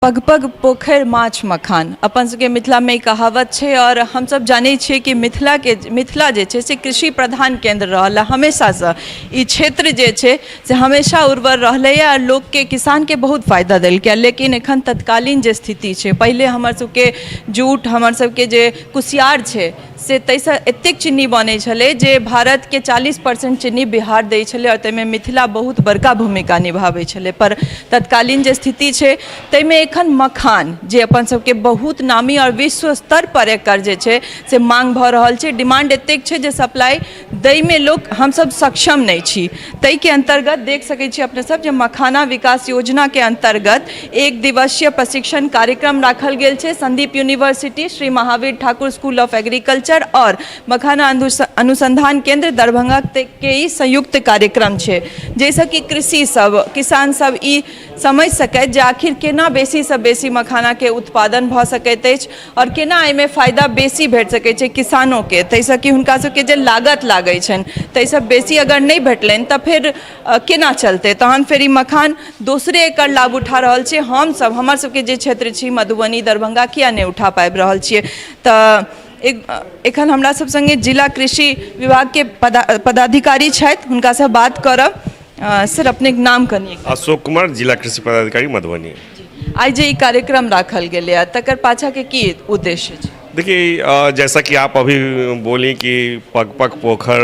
पग पग पोखरि माछ मखान, अपन सबके मिथिलामे ई कहावत छै। आओर हमसब जानै छियै कि मिथिलाके मिथिला जे छै से कृषि प्रधान केन्द्र रहल हँ हमेशासँ। ई क्षेत्र जे छै से हमेशा उर्वर रहलैए आओर लोकके, किसानके बहुत फायदा देलकै। लेकिन एखन तत्कालीन जे स्थिति छै, पहिले हमर सबके जूट, हमर सबके जे कुसियार छै से ताहिसँ एतेक चिन्नी बनै छलै जे भारतके 40% चिन्नी बिहार दै छलै आओर ताहिमे मिथिला बहुत बड़का भूमिका निभाबै छलै। पर तत्कालीन जे स्थिति छै ताहिमे एखन मखान जे अपन सबके बहुत नामी आओर विश्व स्तर पर एकर जे छै से माँग भऽ रहल छै, डिमांड एतेक छै जे सप्लाई दैमे लोक हमसब सक्षम नहि छी। ताहिके अन्तर्गत देख सकै छी अपने सब जे मखाना विकास योजनाके अन्तर्गत एक दिवसीय प्रशिक्षण कार्यक्रम राखल गेल छै। Sandip university, Shri Mahavir Thakur school of agriculture आओर मखाना अनुसंधान केंद्र दरभंगा के ई संयुक्त कार्यक्रम छै, जाहिसँ कि कृषि सब, किसान सब ई समझि सकथि जे आखिर केना बेसीसँ बेसी मखानाके उत्पादन भऽ सकैत अछि आओर केना एहिमे फायदा बेसी भेट सकै छै किसानोके, ताहिसँ कि हुनका सबके जे लागत लागै छनि ताहिसँ बेसी अगर नहि भेटलनि तऽ फेर केना चलतै? तहन फेर ई मखान दोसरे एकर लाभ उठा रहल छै। हमसब, हमर सबके जे क्षेत्र छी मधुबनी, दरभंगा, किया नहि उठा पाबि रहल छियै? तऽ एखन हमरा सब सङ्गे जिला कृषि विभागके पदाधिकारी छथि, हुनकासँ बात करब। सर, अपनेके नाम कनि? अशोक कुमार, जिला कृषि पदाधिकारी, मधुबनी। आइ जे ई कार्यक्रम राखल गेलैए तकर पाछाके की उद्देश्य छै? देखिए, जैसा कि आप अभी बोली कि पग पग पोखर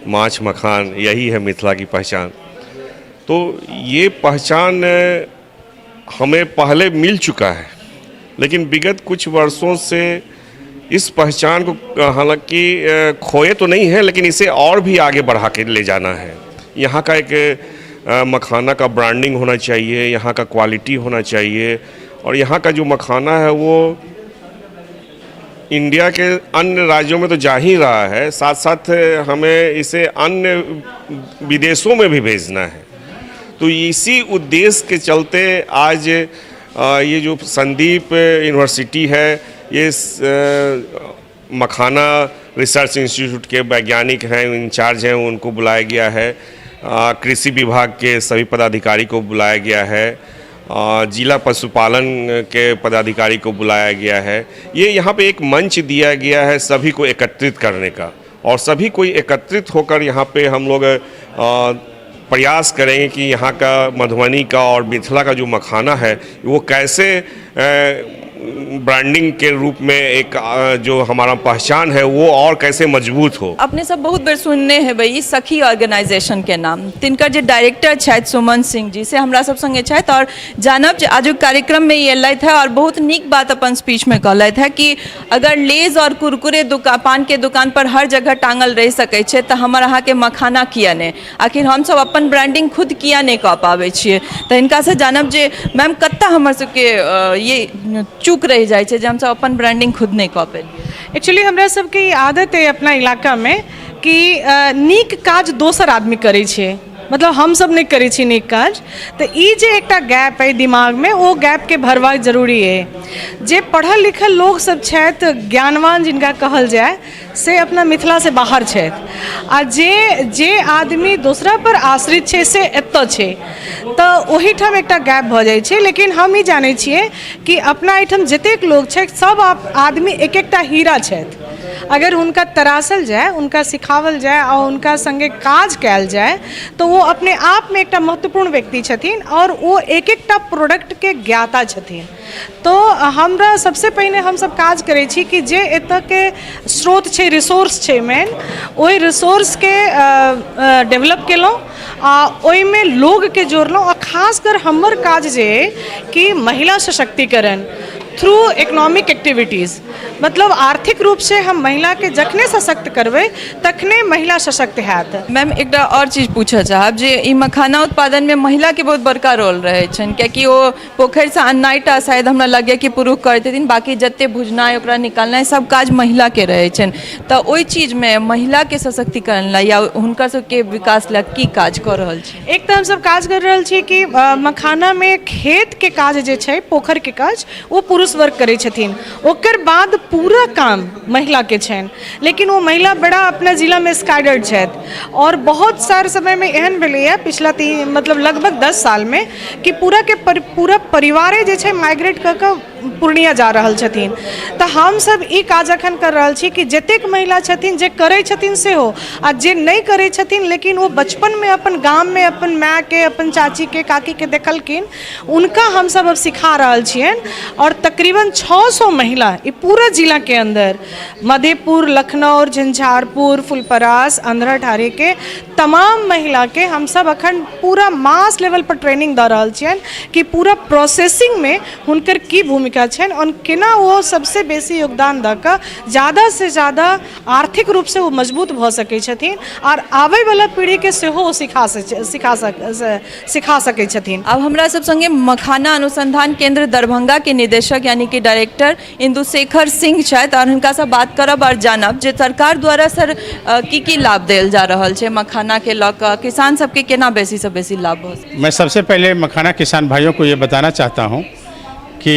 माछ मखान, यही है मिथिला की पहचान। तो ये पहचान हमें पहले मिल चुका है, लेकिन विगत कुछ वर्षों से इस पहचान को हालांकि खोए तो नहीं है, लेकिन इसे और भी आगे बढ़ा के ले जाना है। यहाँ का एक मखाना का ब्रांडिंग होना चाहिए, यहाँ का क्वालिटी होना चाहिए और यहाँ का जो मखाना है वो इंडिया के अन्य राज्यों में तो जा ही रहा है, साथ साथ हमें इसे अन्य विदेशों में भी भेजना है। तो इसी उद्देश्य के चलते आज ये जो संदीप यूनिवर्सिटी है, ये मखाना रिसर्च इंस्टीट्यूट के वैज्ञानिक हैं, इंचार्ज हैं, उनको बुलाया गया है। कृषि विभाग के सभी पदाधिकारी को बुलाया गया है, जिला पशुपालन के पदाधिकारी को बुलाया गया है। ये यहाँ पे एक मंच दिया गया है सभी को एकत्रित करने का और सभी कोई एकत्रित होकर यहाँ पे हम लोग प्रयास करेंगे कि यहाँ का, मधुबनी का और मिथिला का जो मखाना है वो कैसे ब्रांडिंग के रूप में एक जो हमारा पहचान है वो और कैसे मजबूत हो। अपने सब बहुत बेर सुनने हेबै ई सखी ऑर्गेनाइजेशन के नाम। तिनकर जे डायरेक्टर छथि सुमन सिंह जी, से हमरा सब संगे छथि और जानब जे आजुक कार्यक्रम में ई एलथि है और बहुत नीक बात अपन स्पीच में कहलथि है कि अगर लेज और कुरकुरे दुकान, पान के दुकान पर हर जगह टांगल रहि सकै छै तऽ हमर अहाँके मखाना किया नहि? आखिर हमसब अपन ब्रांडिंग खुद किया नहि कऽ पाबै छियै? तऽ हिनकासँ जानब जे मैम, कतऽ हमर सबके ये चूक रहि जाइ छै जे हमसब अपन ब्रांडिंग खुद नहि कऽ पेलियै? एक्चुअली हमरा सबके ई आदत अइ अपना इलाकामे कि नीक काज दोसर आदमी करै छै, मतलब हमसब नहि करै छी नीक काज। तऽ ई जे एकटा गैप अइ दिमागमे, ओ गैपके भरबाक जरूरी अइ। जे पढ़ल लिखल लोकसब छथि, ज्ञानवान जिनका कहल जाय, से अपना मिथिलासँ बाहर छथि आ जे जे आदमी दोसरापर आश्रित छै से एतऽ छै, तऽ ओहिठाम एकटा गैप भऽ जाइ छै। लेकिन हम ई जानै छियै कि अपना एहिठाम जतेक लोक छथि, सब आदमी एक एकटा हीरा छथि। अगर हुनका तरासल जाय, हुनका सिखाओल जाय आ हुनका सङ्गे काज कयल जाय तऽ ओ अपने आपमे एकटा महत्वपूर्ण व्यक्ति छथिन आओर ओ एक एकटा प्रोडक्टके ज्ञाता छथिन। तऽ हमरा सबसँ पहिने हमसब काज करै छी कि जे एतऽके स्रोत छै, रिसोर्स छै मेन, ओहि रिसोर्सके डेवलप केलहुँ आ ओहिमे लोगके जोड़लहुँ। आ खासकर हमर काज जे अइ कि महिला सशक्तिकरण थ्रू इकोनॉमिक एक्टिविटीज, मतलब आर्थिक रूपसँ हम महिलाके जखने सशक्त करबै तखने महिला सशक्त हैत। मैम, एकटा आओर चीज पूछऽ चाहब जे ई मखाना उत्पादनमे महिलाके बहुत बड़का रोल रहै छनि, कियाकि ओ पोखरिसँ अननाइ टा शायद हमरा लगैए कि पुरुष करैत हेथिन, बाँकी जते भुजनाइ, ओकरा निकालनाइ, सब काज महिलाके रहै छनि। तऽ ओहि चीजमे महिलाके सशक्तिकरण लए या हुनकर सबके विकास लए की काज कऽ रहल छी? एक तऽ हमसब काज करि रहल छी कि मखानामे खेतके काज जे छै, पोखरिके काज, ओ पुरुष पुरुष वर्ग करै छथिन, ओकर बाद पूरा काम महिलाके छनि। लेकिन ओ महिला बड़ा अपना जिलामे स्कैटर्ड छथि आओर बहुत सारा समयमे एहन भेलैए पिछला 3, मतलब लगभग 10 सालमे कि पूराके पूरा परिवारे जे छै माइग्रेट कऽ कऽ पूर्णिया जा रहल छथिन। तऽ हमसभ ई काज अखन कर रहल छी कि जतेक महिला छथिन जे करै छथिन सेहो आ जे नहि करै छथिन, लेकिन ओ बचपनमे अपन गाममे अपन मायके, अपन चाचीके, काकीके देखलखिन, हुनका हमसभ अब सिखा रहल छियनि। आओर तकरीबन 600 महिला ई पूरा जिलाके अन्दर मधेपुर, लखनऊ, झंझारपुर, फुलपरास, अंधराठाढ़ीके तमाम महिलाके हमसभ अखन पूरा मास लेवल पर ट्रेनिंग दऽ रहल छियनि कि पूरा प्रोसेसिंगमे हुनकर की भूमिका छनि आओर केना ओ सबसँ बेसी योगदान दऽ कऽ ज्यादासँ ज्यादा आर्थिक रूपसँ ओ मजबूत भऽ सकै छथिन आओर आबैवला पीढ़ीके सेहो ओ सिखा सकै छथिन। आब हमरा सब संगे मखाना अनुसंधान केंद्र दरभंगा के निदेशक यानी कि डायरेक्टर इंदुशेखर सिंह छथि आओर हुनकासँ बात करब आओर जानब जे सरकार द्वारा सर की की लाभ देल जा रहल छै, मखानाके लऽ कऽ किसान सबके केना बेसीसँ बेसी लाभ भऽ सकै। मैं सबसे पहले मखाना किसान भाइयों को ये बताना चाहता हूँ कि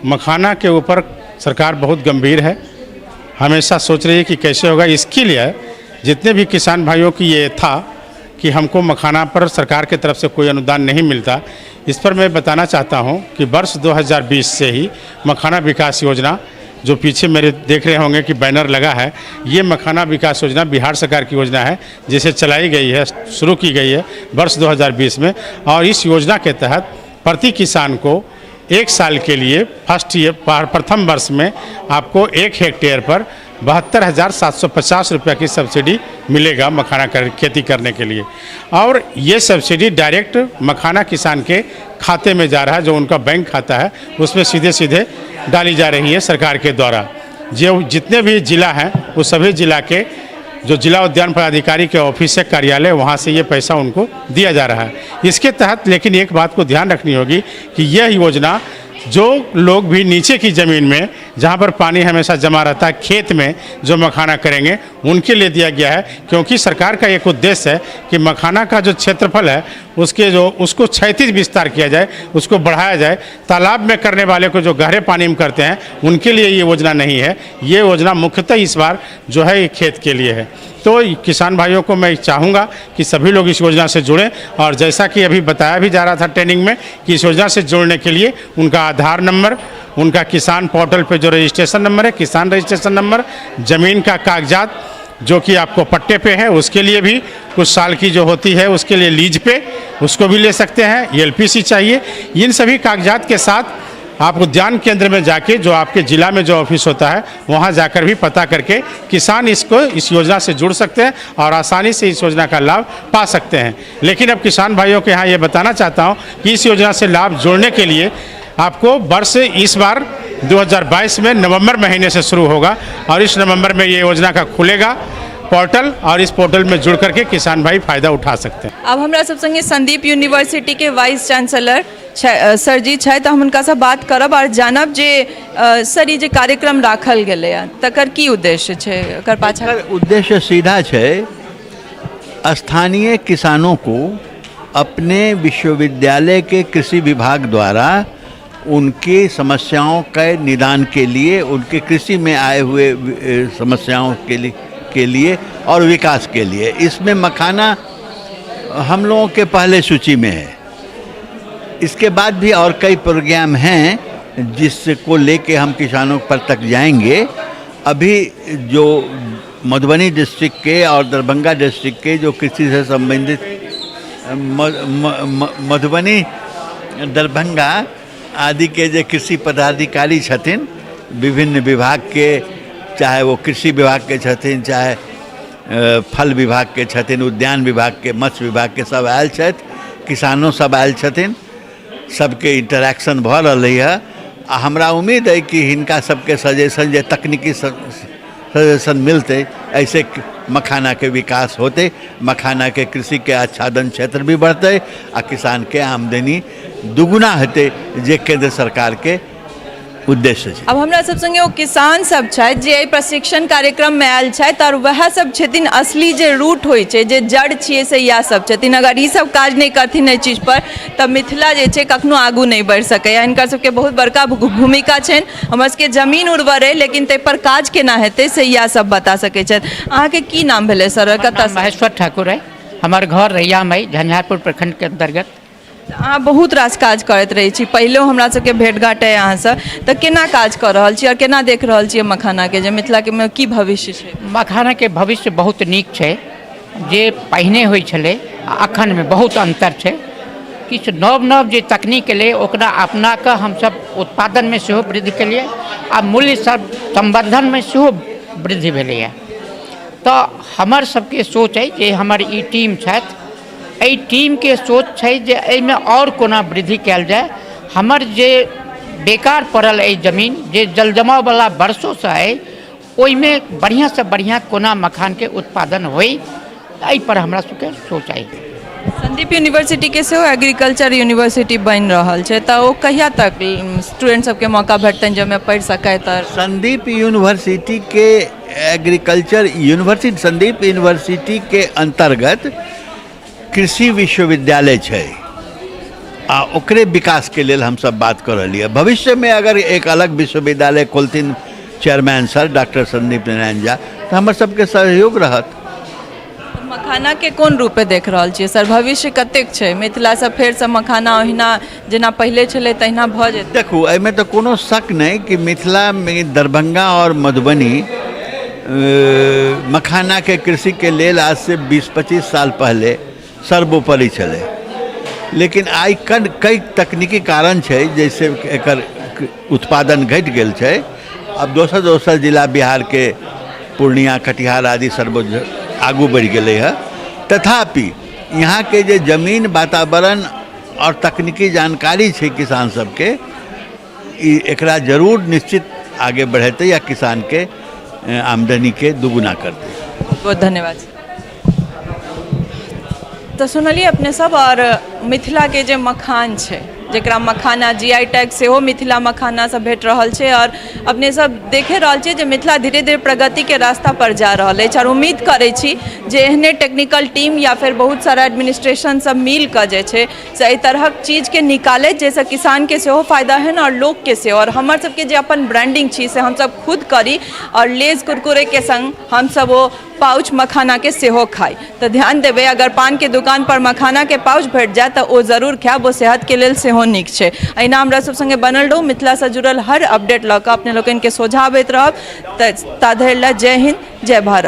मखाना के ऊपर सरकार बहुत गंभीर है, हमेशा सोच रही है कि कैसे होगा। इसके लिए जितने भी किसान भाइयों की ये था कि हमको मखाना पर सरकार के तरफ से कोई अनुदान नहीं मिलता, इस पर मैं बताना चाहता हूं कि वर्ष 2020 से ही मखाना विकास योजना, जो पीछे मेरे देख रहे होंगे कि बैनर लगा है, ये मखाना विकास योजना बिहार सरकार की योजना है जिसे चलाई गई है, शुरू की गई है वर्ष 2020 में। और इस योजना के तहत प्रति किसान को 1 साल के लिए फर्स्ट ईयर प्रथम वर्ष में आपको 1 हेक्टेयर पर 72,750 रुपये की सब्सिडी मिलेगा मखाना खेती करने के लिए। और ये सब्सिडी डायरेक्ट मखाना किसान के खाते में जा रहा है, जो उनका बैंक खाता है उसमें सीधे-सीधे डाली जा रही है सरकार के द्वारा। जो जितने भी जिला हैं वो सभी जिला के जो जिला उद्यान पदाधिकारी के ऑफिस है, कार्यालय, वहाँ से ये पैसा उनको दिया जा रहा है। इसके तहत लेकिन एक बात को ध्यान रखनी होगी कि यह योजना जो लोग भी नीचे की ज़मीन में जहाँ पर पानी हमेशा जमा रहता है, खेत में जो मखाना करेंगे उनके लिए दिया गया है, क्योंकि सरकार का एक उद्देश्य है कि मखाना का जो क्षेत्रफल है उसको क्षैतिज विस्तार किया जाए, उसको बढ़ाया जाए। तालाब में करने वाले को जो गहरे पानी में करते हैं उनके लिए ये योजना नहीं है। ये योजना मुख्यतः इस बार जो है ये खेत के लिए है। तो किसान भाइयों को मैं चाहूँगा कि सभी लोग इस योजना से जुड़ें। और जैसा कि अभी बताया भी जा रहा था ट्रेनिंग में कि इस योजना से जुड़ने के लिए उनका आधार नंबर, उनका किसान पोर्टल पे जो रजिस्ट्रेशन नंबर है, किसान रजिस्ट्रेशन नंबर, ज़मीन का कागजात जो कि आपको पट्टे पे है उसके लिए भी कुछ साल की जो होती है उसके लिए लीज पे उसको भी ले सकते हैं, एलपीसी चाहिए। इन सभी कागजात के साथ आप उद्यान केंद्र में जाके जो आपके ज़िला में जो ऑफिस होता है वहाँ जाकर भी पता करके किसान इस योजना से जुड़ सकते हैं और आसानी से इस योजना का लाभ पा सकते हैं। लेकिन अब किसान भाइयों के यहाँ ये बताना चाहता हूँ कि इस योजना से लाभ जोड़ने के लिए आपको वर्ष इस बार 2022 में नवंबर महीने से शुरू होगा और इस नवंबर में ये योजना का खुलेगा पोर्टल और इस पोर्टल में जुड़ करके किसान भाई फ़ायदा उठा सकते हैं। अब हमरा सब संगे संदीप यूनिवर्सिटी के वाइस चांसलर सर जी छथि, तऽ हम हुनकासँ बात करब आओर जानब जे सर ई जे कार्यक्रम राखल गेलैए तकर की उद्देश्य छै, एकर पाछा। एकर उद्देश्य सीधा छै, स्थानीय किसानों को अपने विश्वविद्यालय के कृषि विभाग द्वारा उनकी समस्याओं के निदान के लिए, उनके कृषि में आए हुए समस्याओं के लिए और विकास के लिए। इसमें मखाना हम लोगों के पहले सूची में है। इसके बाद भी और कई प्रोग्राम हैं जिसको लेके हम किसानों पर तक जाएंगे। अभी जो मधुबनी डिस्ट्रिक्ट के और दरभंगा डिस्ट्रिक्ट के जो कृषि से संबंधित मधुबनी, दरभंगा आदि के जो कृषि पदाधिकारी छथिन विभिन्न विभाग के, चाहे वो कृषि विभाग के छथिन, चाहे फल विभाग के छथिन, उद्यान विभाग के, मत्स्य विभाग के, सब आयल छथि, किसानो सब आयल छथिन। सबके इंटरैक्शन भऽ रहलै हँ आ हमरा उम्मीद अइ कि हिनका सबके सजेशन जे तकनीकी सजेशन मिलतै, ऐसे मखाना के विकास होतै, मखाना के कृषि के आच्छादन क्षेत्र भी बढ़तै आ किसान के आमदनी दुगुना हेतै, जे केंद्र सरकार के उद्देश्य छै। आब हमरा सब संगे ओ किसान सब छथि जे एहि प्रशिक्षण कार्यक्रममे आयल छथि आओर वएह सब छथिन असली जे रूट होइ छै, जे जड़ छियै, से इएह सब छथिन। अगर ई सब काज नहि करथिन एहि चीज पर तऽ मिथिला जे छै कखनो आगू नहि बढ़ि सकैए। हिनकर सबके बहुत बड़का भूमिका छनि। हमर सबके जमीन उर्वर अइ, लेकिन ताहि पर काज केना हेतै से इएह सब बता सकै छथि। अहाँके की नाम भेलै सर, कतऽ? महेश्वर ठाकुर है, हमर घर रैयाम है, झंझारपुर प्रखंड के अंतर्गत। अहाँ बहुत रास काज करैत रहै छी, पहिलो हमरा सबके भेट घाट अइ अहाँसँ, तऽ केना काज कऽ रहल छी आओर केना देख रहल छियै मखानाके जे मिथिलाके मे की भविष्य छै? मखानाके भविष्य बहुत नीक छै। जे पहिने होइ छलै आ अखनमे बहुत अन्तर छै। किछु नव नव जे तकनीक एलै, ओकरा अपना कऽ हमसब उत्पादनमे सेहो वृद्धि केलियै आ मूल्य सब संवर्धनमे सेहो वृद्धि भेलैए। तऽ हमर सबके सोच अइ जे हमर ई टीम छथि, एहि टीमके सोच छै जे एहिमे आओर कोना वृद्धि कयल जाय। हमर जे बेकार पड़ल अइ जमीन, जे जलजमाववला वर्षोसँ अइ, ओहिमे बढ़िआँसँ बढ़िआँ कोना मखानके उत्पादन होइ, एहिपर हमरा सबके सोच अइ। संदीप यूनिवर्सिटीके सेहो एग्रीकल्चर यूनिवर्सिटी बनि रहल छै, तऽ ओ कहिया तक स्टूडेंट सबके मौका भेटतनि जे ओहिमे पढ़ि सकथि? आओर संदीप यूनिवर्सिटी के एग्रीकल्चर यूनिवर्सिटी, संदीप यूनिवर्सिटी के अंतर्गत कृषि विश्वविद्यालय छै आ ओकरे विकासके लेल हमसब बात कऽ रहलियै। भविष्यमे अगर एक अलग विश्वविद्यालय खोलथिन chairman sir doctor Sandeep Narayan Jha तऽ हमर सबके सहयोग रहत। मखानाके कोन रूपे देख रहल छियै सर? भविष्य कतेक छै मिथिलासँ? फेरसँ मखाना ओहिना जेना पहिले छलै तहिना भऽ जेतै? देखू, एहिमे तऽ कोनो शक नहि कि मिथिलामे दरभंगा आओर मधुबनी मखानाके कृषिके लेल आजसँ 20-25 साल पहले सर्वोपरि छलै, लेकिन आइ कन कई तकनीकी कारण छै जैसे एकर उत्पादन घटि गेल छै। आब दोसर दोसर जिला बिहारके पूर्णिया, कटिहार आदि सर्व आगू बढ़ि गेलै हँ। तथापि यहाँके जे जमीन, वातावरण आओर तकनीकी जानकारी छै किसान सबके, ई एकरा जरूर निश्चित आगे बढ़ेतै या किसानके आमदनीके दुगुना करतै। बहुत बहुत धन्यवाद। तऽ सुनलियै अपने सब, आओर मिथिलाके जे मखान छै, जकरा मखाना जीआई टैग सेहो मिथिला मखानासँ भेट रहल छै, आओर अपने सब देखे रहल छियै जे मिथिला धीरे धीरे प्रगतिके रास्ता पर जा रहल अछि। आओर उम्मीद करै छी जे एहने टेक्निकल टीम या फेर बहुत सारा एडमिनिस्ट्रेशन सब मिल कऽ जे छै से एहि तरहक चीजके निकालैत, जाहिसँ किसानके सेहो फायदा होइन आओर लोकके सेहो, आओर हमर सबके जे अपन ब्रांडिंग छी से हमसब खुद करी आओर लेज कुरकुरेके संग हमसब ओ पाउच मखानाके सेहो खाइ। तऽ ध्यान देबै, अगर पानके दुकान पर मखानाके पाउच भेट जाय तऽ ओ जरूर खायब, ओ सेहतके लेल सेहो नीक छै। एहिना हमरा सब संगे बनल रहू, मिथिलासँ जुड़ल हर अपडेट लऽ कऽ अपने लोकनिके सोझा आबैत रहब। तऽ ता धरि लए जय हिन्द, जय भारत।